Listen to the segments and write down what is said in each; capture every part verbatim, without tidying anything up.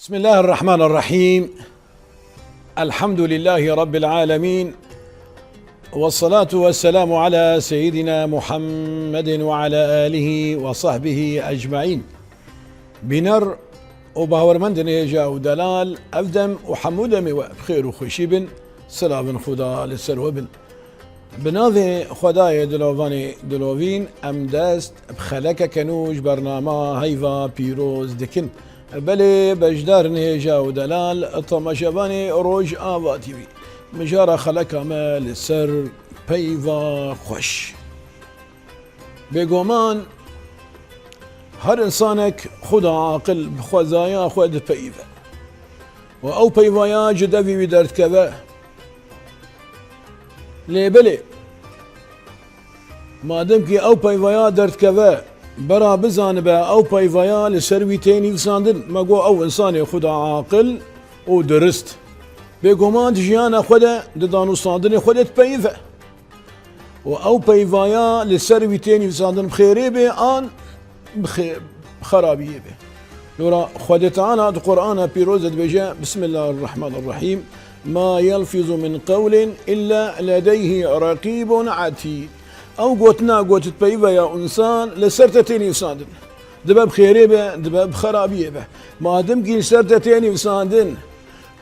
بسم الله الرحمن الرحيم. الحمد لله رب العالمين. والصلاة والسلام على سيدنا محمد وعلى آله وصحبه أجمعين. Bîner û bawermendên hêja û delal, ev dem û hemû demê we bi xêr û xweşî bin. Silavin Xuda li ser we bin. Bi navê Xwedayê dilovanê dilovîn, em dest bi xelekeke nû ji bernama heyva pîroz dikin. Belê beşdarên hêja û delal, temaşevanê Rojava T V, mijara xeleka me li ser peyva xweş. Bêguman her însanek xwe da aqil bi xwezaya xwe dipeyive û ew peyvaya ji devî wî derdikeve. Lê belê, mademkî ew peyvaya derdikeve, bera bizanibe ew peyvaya li ser wî tê nivîsandin, me got ew însanê xwe da aqil û dirist. Bêguman di jiyana xwe de, di danûstandinê xwe de dipeyive. Û ew peyvaya li ser wî tê nivîsandin bi xêrê bê an bi xê-, bi xerabiyê bê. Lora Xwedê Teala di Qur'ana Pîroz de dibêje, Bismillahirrahmanirrahîm, "Ma yelfizu min qewlin illa ledeyhi reqîbun etîd." Ew gotina got di peyveya însan li ser te tê nivîsandin. Dibe bi xêrê be, dibe bi xerabiyê be. Mademkî li ser te tê nivîsandin,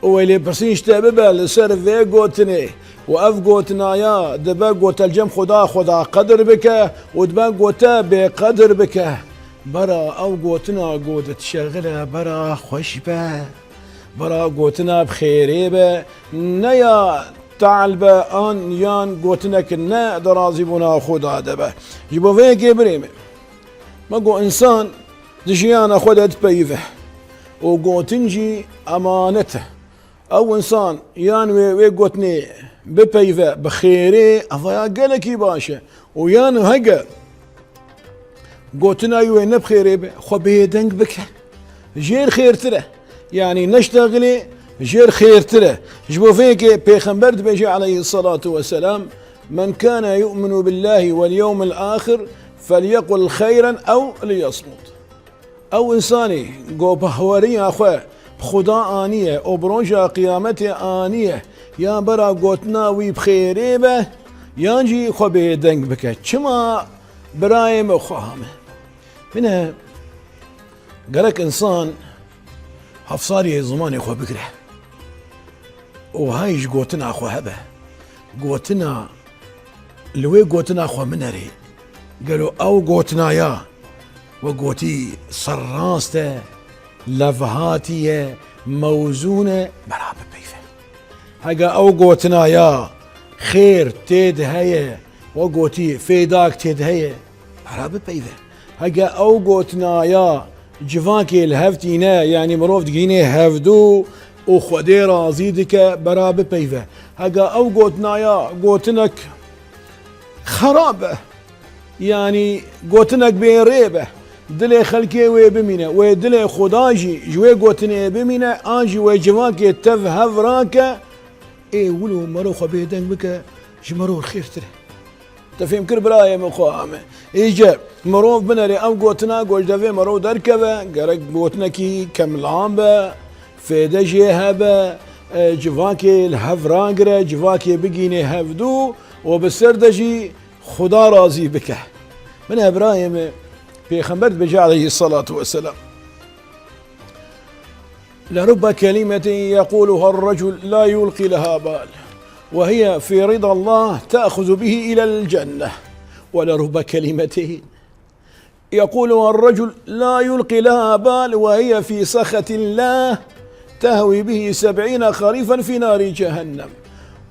û wê lêpirsîn ji te bibe li ser vê gotinê û ev gotinaya dibe gote li cem Xuda, Xuda qedir bike û dibe gote bêqedir bike. Bera ew gotina got dişexile, bera xweş be. Bera gotina bi xêrê be. Ne ya te'l be an yan gotinek ne di razîbûna Xuda de be. Ji bo vê yekê birê min, me got însan di jiyana xwe de dipeyive û gotin jî emanet e. Ew însan yan wê, wê gotinê bipeyive bi xêrê, ev ya gelekî baş e. Û yan hege gotina wê ne bi xêrê be, xwe bêdeng bike. Jêr xêrtir e. Yanî neştexilê jêr xêrtir e. Ji bo vê yekê Pêxember dibêje aleyhisselatu vesselam, "Men kâne yu'minu billahi vel yewmil ahir, felyekul xeyren ew liyasmut." Ew însanê ku baweriya xwe bi Xuda aniye û bi roja qiyametê aniye, ya bera gotina wî bi xêrê be, yan jî xwe bêdeng bike. Çima birayê min, xweha min? Bine, gerek însan hevsariyê zimanê xwe bigire û hay ji gotina xwe hebe. Gotina, li wê gotina xwe binerê. Gelo ew gotina ya we gotî serrast e, levhatî ye, mewzûn e, bera bipeyve. Hega ew gotina ya xêr tê de heye, we gotî fêdak tê de heye, bera bipeyve. Hege ew gotina ya civakê li hev tîne, yanî mirov digihînê hevdû û Xwedê razî dike, bera bipeyve. Hege ew gotina ya gotinek xerab e, yanî gotinek bêrê be, dilê xelkê wê bimîne, wê dilê Xuda jî ji wê gotinê bimîne, an jî wê civakê tev hev rake, ê wilo mero xwe bêdeng bike, ji mero xêrtir e. Te fêm kir birayê min, xweha min? Îce mirov binerê ev gotina ku ji devê mero derkeve, gerek gotinekî kemlan be, fêde jê hebe, e, civakê li hev ragire, civakê bigînê hevdû û bi ser de jî Xuda razî bike. Bine birayê min, Pêxember dibêje aleyhisselatu vesselam, "Lerubbe kelimetin yekuluha rrecul la yulqi leha bal, ve hiye fi ridallah te'xuzu bihi ilel cenneh. Ve lerubbe kelimetin yekuluha rrecul la yulqi leha bal, ve hiye fi sehatillah tehwi bihi seb'îne harifen fi nari cehennem."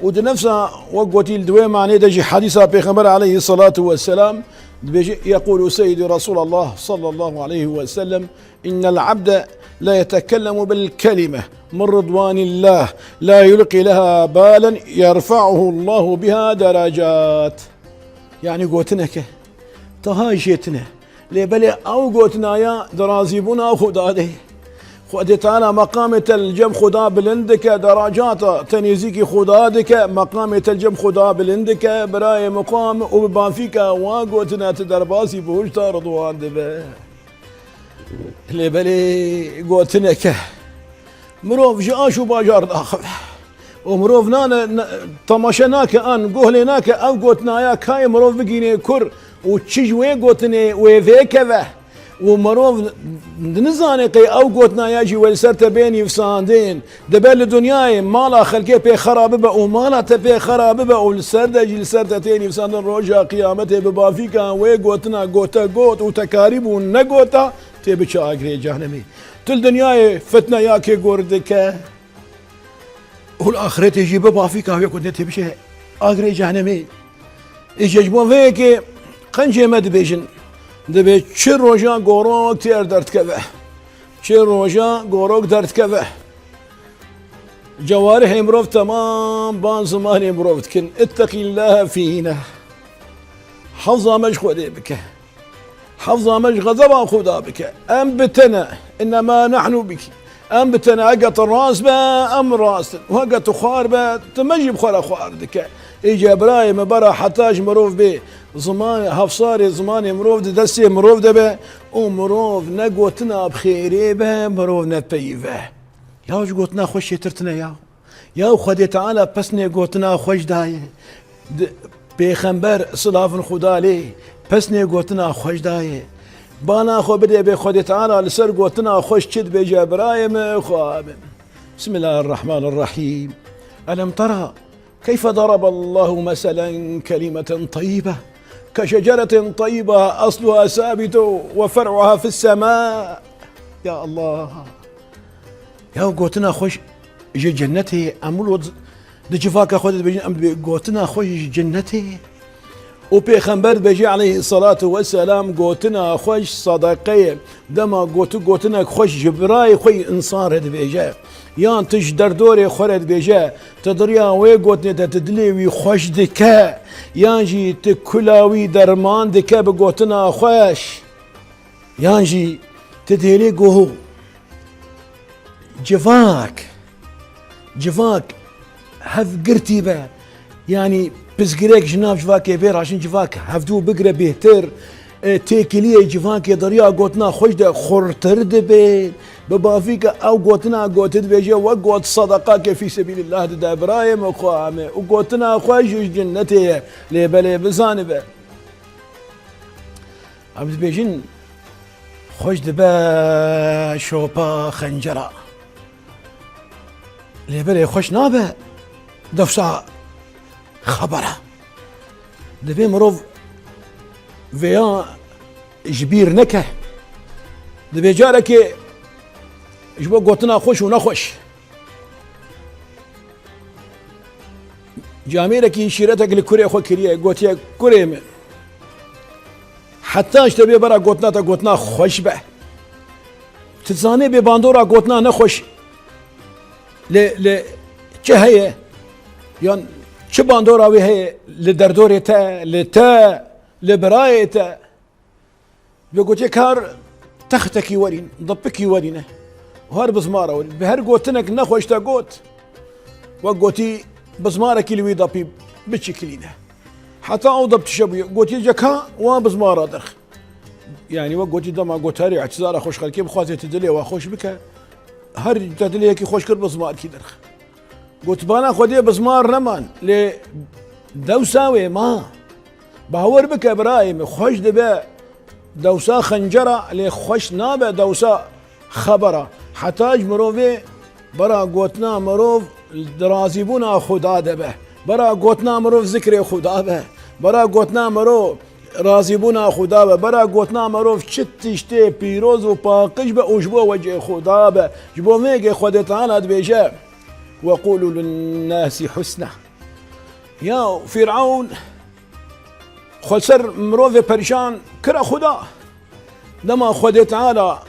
Û di nefsa wek gotî li di wê manê de jî hedîsa Pêxember aleyhisselatu vesselam dibêje, yekulu seyyidî Resulallah sallallahu aleyhi ve sellem, "İnnel abde le yetekellemu bil kelime min ridwanillah la yulqi leha balen yerfa'uhu Allahu biha derecat." Yanî gotineke, taha jêtine. Lê belê ew gotina ya di razîbûna Xuda de ye. Xwedê Teala meqamê te li cem Xuda bilind dike, derecata te nêzîkî Xuda dike, meqamê te li cem Xuda bilind dike, birayê miqam û bi bafîka wa gotina tu derbasî bihuşta Ridwan dibe. Lê belê gotineke, Mirov ji aş û bajar daxive. Û mirov nane, ne, temaşe nake an, guh lê nake ew gotina ya kayê mirov bigîne kur û çi ji wê gotinê wê vêkeve. Û mirov nizane qey ew gotina ya jî wê li ser te bê nivîsandin. Dibe li dinyayê mala xelkê pê xera bibe û mala te pê xera bibe û li ser de jî li ser te tê nivîsandin roja qiyametê bi bavîka wê gotina gote got û te karîbû negota tê biçe agirê cehnemê. Tu li dinyayê fitne ya kê gor dike û li axretê jî bi bavîka wê gotinê tê biçe agirê cehnemê. Îje ji bo vê yekê qencê me dibêjin, dibê çi roja gorok têr derdikeve. Çi roja gorok derdikeve. Cewarihê mirov temam ban zimanê mirov dikin. Ittaqîllahe fîna. Hefza me ji Xwedê bike. Hefza me ji xezeba Xuda bike. Em bi te ne. Innema nahnu bik. Em bi te ne. Heke tu rast be, em rast in. Û heke tu xwar be, tu me jî bi xwe re xwar dike. Îca birayê me bera heta ji mirov bê ziman, hevsarê zimanê mirov di destê mirov de be û mirov ne gotina bi xêrê be, mirov ne peyî ve. Ya ji gotina xwe şêtir tine ya. Ya Xwedê Teala pesnê gotina xweş daye. Di-, Pêxember silavin Xuda lê pesnê gotina xweş daye. Bana xwe bidê bê Xwedê Teala li ser gotina xweş çi dibêje birayê min, xwe min. Bismillahirrahmanirrahîm. Elem tera keyfe daraballahu meselen kelimeten teyyibe ke şeceretin teyyibe esluha sabitu ve fer'uha fis sema. Ya Allah. Ya gotina xweş ji cennetê, em wilo di civaka xwe de dibêjin, em dibê gotina xweş ji cennetê. Û Pêxember dibêje aleyhissalatu vesselam, gotina xweş sedeqe ye. Dema gotu gotinek xweş ji birayê xwe yî însan re dibêje, yan tu ji derdorê xwe re dibêje, tu di riya wê gotinê de tu dilê wî xweş dike, yan jî tu kula wî derman dike bi gotina xweş. Yan jî tu dêlê goho. Civak, civak hev girtî be. Yanî pirsgirêk ji nav civakê bê raşin, civak hevdû bigire bêhtir. E, têkiliyê civakê di riya gotina xweş de xurtir dibe. Bi bavî ke ew gotina gotî dibêje, wek got sedeqakê fî sebîlillah dide birayê min xwe ame. Û gotina xweş ji cinnetê ye. Lê belê bizanibe. Em dibêjin, xweş dibe şopa xencera. Lê belê xweş nabe dewsa xebera. Divê mirov vêya ji bîr neke. Divê carekê ji bo gotina xweş û nexweş. Camêrekî şîretek li kurê xwe kiriye, gotiye, "Kurê min, heta ji te bê bera gotina te gotina xweş be. Tu zanê bê bandora gotina nexweş li, li çi heye? Yan çi bandora wê heye li derdorê te, li te, li birayê te?" Ve gotiye, "Kar textekî werîn, dipikî werîne. Her bizmara werîn. Bi her gotinek nexweş te got." Ve gotî, "Bizmarekî li wî dapî biçikilîne." Heta ew dap tişe bûye. Gotiye, "Ceka wan bizmara dirx." Yanî ve gotî, dema gotarê, "Ehtizara xweş xelkê bixwaze tu dilê wa xweş bike." Her te dilê yekî xweş kir, bizmarkî dirx. Gotbana Xwedê bizmar neman, lê dewsa wê ma. Bawer bike birayê min, xweş dibe dewsa xencera, lê xweş nabe dewsa xebera. Heta ji mirovê bera gotina mirov di razîbûna Xuda de be. Bera gotina mirov zikrê Xuda be. Bera gotina mirov razîbûna Xuda be. Bera gotina mirov çi tiştê pîroz û paqij be û ji bo wecê Xuda be. Ji bo vê yekê Xwedê Teala dibêje, "Ve qûlû linnâsî husna." Ya Fîr'ewn xwe ser mirovê perîşan kira Xuda. Dema Xwedê Teala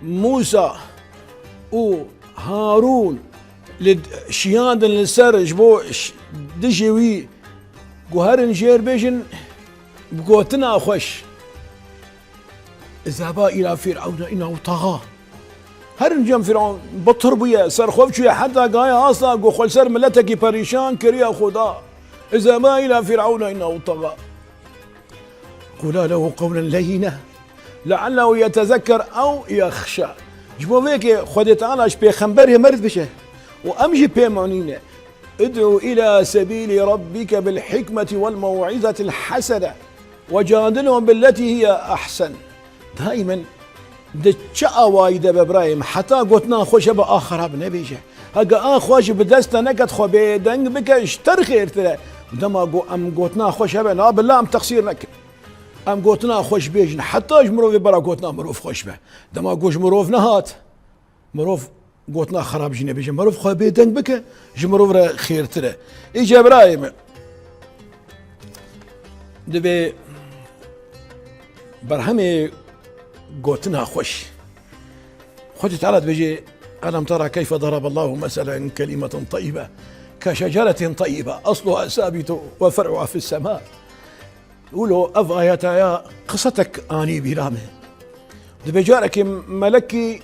Mûsa û Harûn li şiyandin li ser ji bo ş-, dijî wî guherin jêr bêjin, bi gotina xweş. Zehaba îla Fîr'ewne îna û taxa. Herin cem Fîr'ewn bitir bûye, serxwev çûye, heta gaye asta ku xwe li ser miletekî perîşan kiriye Xuda. Zehaba îla Fîr'ewne îna û taxa. Qûla lehu qewlen leyyîne. Leallehu yetezekker ew yexşa. Ji bo vê yekê Xwedê Teala ji pêxemberê me re dibêje û em jî pê me nîne. Id'u ila sebîlî rabbike bil hikmeti wel mew'izetil hasene ve cadilhum billetî hiye ahsen. Daîmen di çi awayî de be birayê min, heta gotina xweş hebe a xerab nebêje. Heke a xweş bi dest te neket, xwe bêdeng bike, ji te re xêrtir e. Dema ku em gotina xweş hebe, na bila em texsîr nekin. Em gotina xweş bêjin, heta ji mirovê bera gotina mirov xweş be. Dema ku ji mirov nehat, mirov gotina xerab jî nebêje. Mirov xwe bêdeng bike, ji mirov re xêrtir e. Îca birayê min, divê berhemê gotina xweş. Xwedê Teala dibêje, "Elem tera keyfe daraballahu meselen kelimeten teyyibe ke şeceretin teyyibe asluha sabitu ve fer'uha fis sema." Wilo ev ayeta ya qisetek anî bîra me. Dibê carekê melekî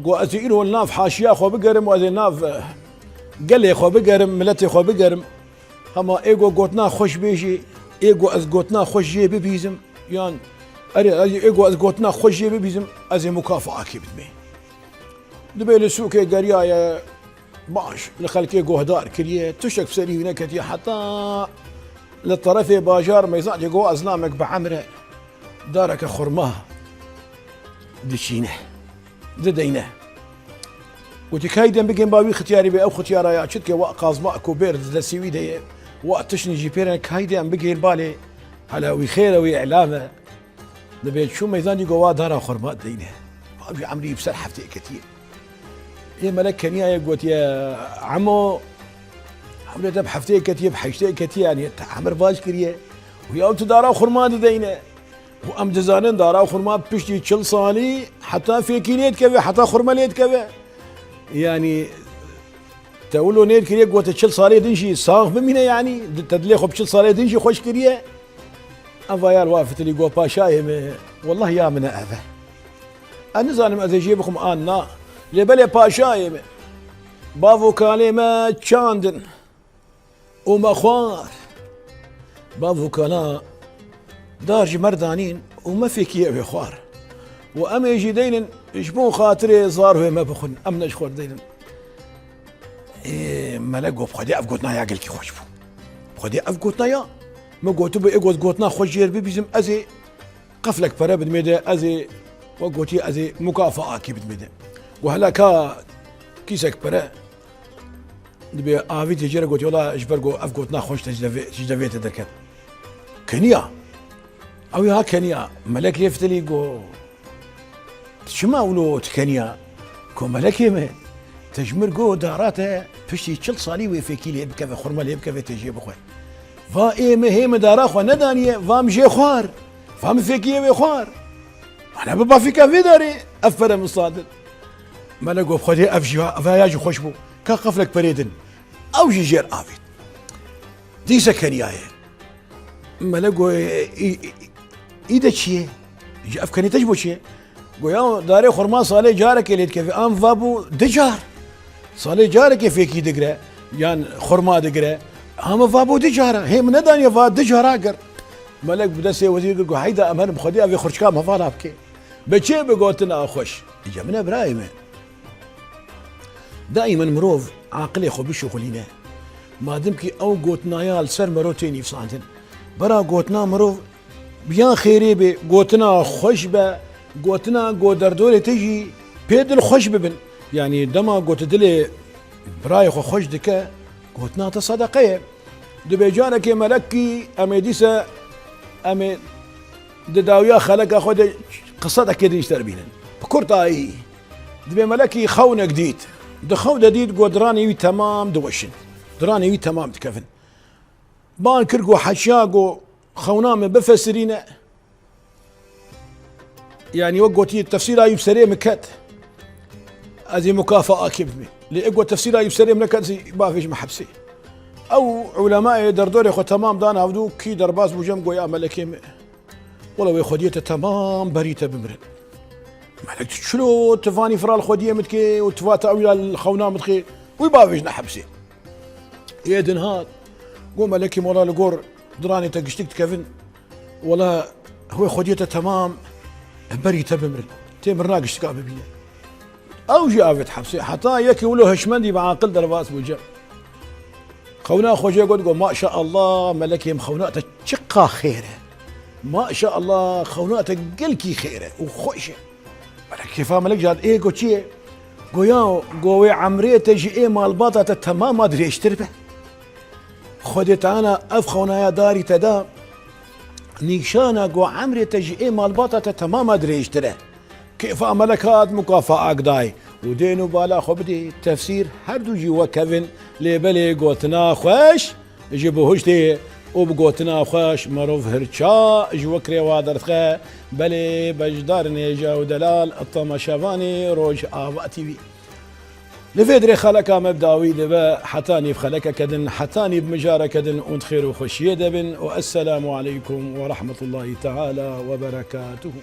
got, "Ez ê îro li nav haşiya xwe bigerim û ez ê nav, eh, gelê xwe bigerim, miletê xwe bigerim. Hema ê got gotina xweş bêjî, ê got ez gotina xweş jê bibîzim, yan erê, ez ê got ez gotina xweş jê bibîzim, ez ê mukafaakê bidimê." Dibê li sûkê geriyaye, baş, li xelkê guhdar kiriye, tiştek bi serî wî neketiye, heta li terefê bajar meyzancê got, "Ezlamek bi emre dareke xurma diçîne, dideyne." Gotî, "Kayî de em bigên ba wî xitiyarî bê, ew xitiyara ya çi dike, wa qazma ku bêr di destî wî de ye, wa tiştî jî pê re, kayî de em bigên balê, hela wî xêr e, wî îlam e." Dibê çû meydan dî got, "Wa dara xurma deyne." Bav jî emrî bi ser heftê ketiye. Ê melek keniyaye gotiye, "Emo, emrê te bi heftê ketiye, bi heştê ketiye, yanî te emir baş kiriye. Û ya tu dara xurma dideyne. Û em dizanin dara xurma piştî çil salî heta fêkî lê dikeve, heta xurma lê dikeve. Yanî te wilo nêr kiriye, gote çil salê din jî sax bimîne, yanî di-, te dilê xwe bi çil salê din jî xweş kiriye." Ev ayal wa fitilî got, "Paşayê me, wellah ya min e ev e. Ez nizanim ez ê jê bixwim an na. Lê belê paşayê me, bav û kalê me çandin û me xwar. Bav û kala dar ji me re danîn û me fêkiye wê xwar. Û em ê jî deynin ji bo xatirê zarokê me bixwin. Em ne ji xwe re deynin." Ê, melek got, "Xwedê ev gotina ya gelkî xweş bû. Xwedê ev gotina ya. Me gotibû, ê got gotina xweş jê re bibîzim, ez ê qeflek pere bidimê de, ez ê, we gotî, ez ê mukafaakî bidimê de." Got, "Hela ka kîsek pere." Dibê avî tê jê re gotî, "Wela ji ber ku ev gotina xweş te ji devê, ji devê te derket." Keniya. Ew ya keniya. Melek lê fitilî got, "Çima wilo tu keniya?" Got, "Melekê me, te ji mir got dara te piştî çil salî wê fêkî lê bikeve, xurma lê bikeve, te jê bixwe. Va ê me hê me dara xwe nedaniye, va em jê xwar. Va em fêkiyê wê xwar. Ana bi bafîka vê darê ev pere min standin." Melek got, "Xwedê ev jî, ev ya jî xweş bû. Ka qeflek perê din." Ew jî jêr avêt. Dîse keniyaye. Melek got, "Î, î, î de çi ye? Ji ev kenê te ji bo çi ye?" Got, "Ya darê xurma salê carekê lê dikeve. Em va bû du car. Salê carekê fêkî digire, yan xurma digire. Em va bû du cara. Hê min nedaniye va du cara gir." Melek bi destê wezîr kir, got, "Heyda em herin bi Xwedê ev ê xurçika me vala bike. Bi çê bi gotina xweş." Îca min e birayê me. Daîmen mirov aqilê xwe bişuxulîne. Madimkî ew gotinaya li ser mero tê nivîsandin. Bera gotina mirov ya xêrê bê, gotina xweş be, gotina ku derdorê te jî pê dilxweş bibin. Yanî dema ku tu dilê birayê xwe xweş dike, gotina te sedeqe ye. Dibê carekê melekî em ê dîse, em ê di dawiya xeleka xwe de qisedekê din ji te re bînin. Bi kurtayî, dibê melekî xewnek dît. Di xew de dît ku diranê wî temam diweşin. Diranê wî temam dikevin. Ban kir ku heşiya ku xewna min bifesirîne, yanî wek gotî tefsîra wî bi serê min ket, ez ê mukafaakê bidimê. Lê ê ku tefsîra wî bi serê min neket, ez ê bavêjime hepsê. Ew ulemayê derdorê xwe temam dan hevdû, kî derbas bû cem goya melekê min. Wela wê xwediyê te temam berî te bimirin. Melek tu çilo tu vanî firal xwediyê min dikê û tu va tawîla li xewna min dixê, wî bavêjine hepsê. Ê din hat, got, "Melekê mola li gor diranê te giştik dikevin, wela wê xwediyê te temam berî te bimirin. Tê mirina giştika bibîne." Ew jî avêt hepsê. Heta yekî wilo hişmendî bi aqil derbas bû cem. Xewna xwe jê got, got, "Maşallah, melekê min xewna te çiqa xêr e. Maşallah, xewna te gelkî xêr e û xweş e." Melek kêfa melek jat, "Ê, got, çi ye?" Got, "Ya, got, wê emrê te ji ê malbata te temama dirêjtir be. Xwedê Teala ev xewnaya darî te da, nîşana, got, emrê te ji ê malbata te temama dirêjtir e." Kêfa melek hat, mukafaak day û dên û bala xwe bidê. Tefsîr her du jî wek hev in, lê belê gotina xweş ji bihuştê û bi gotina xweş mirov hirça ji wikrê wa derdixe. Belê beşdar nêja û delal temaşevanê Rojava T V. Li vê dirê xeleka me bi dawî dibe, heta nîv xelekeke din, heta nîv mijareke din hûn di xêr û xweşiyê de bin û esselamu aleykum ve rahmetullahi teala ve berekatuhu.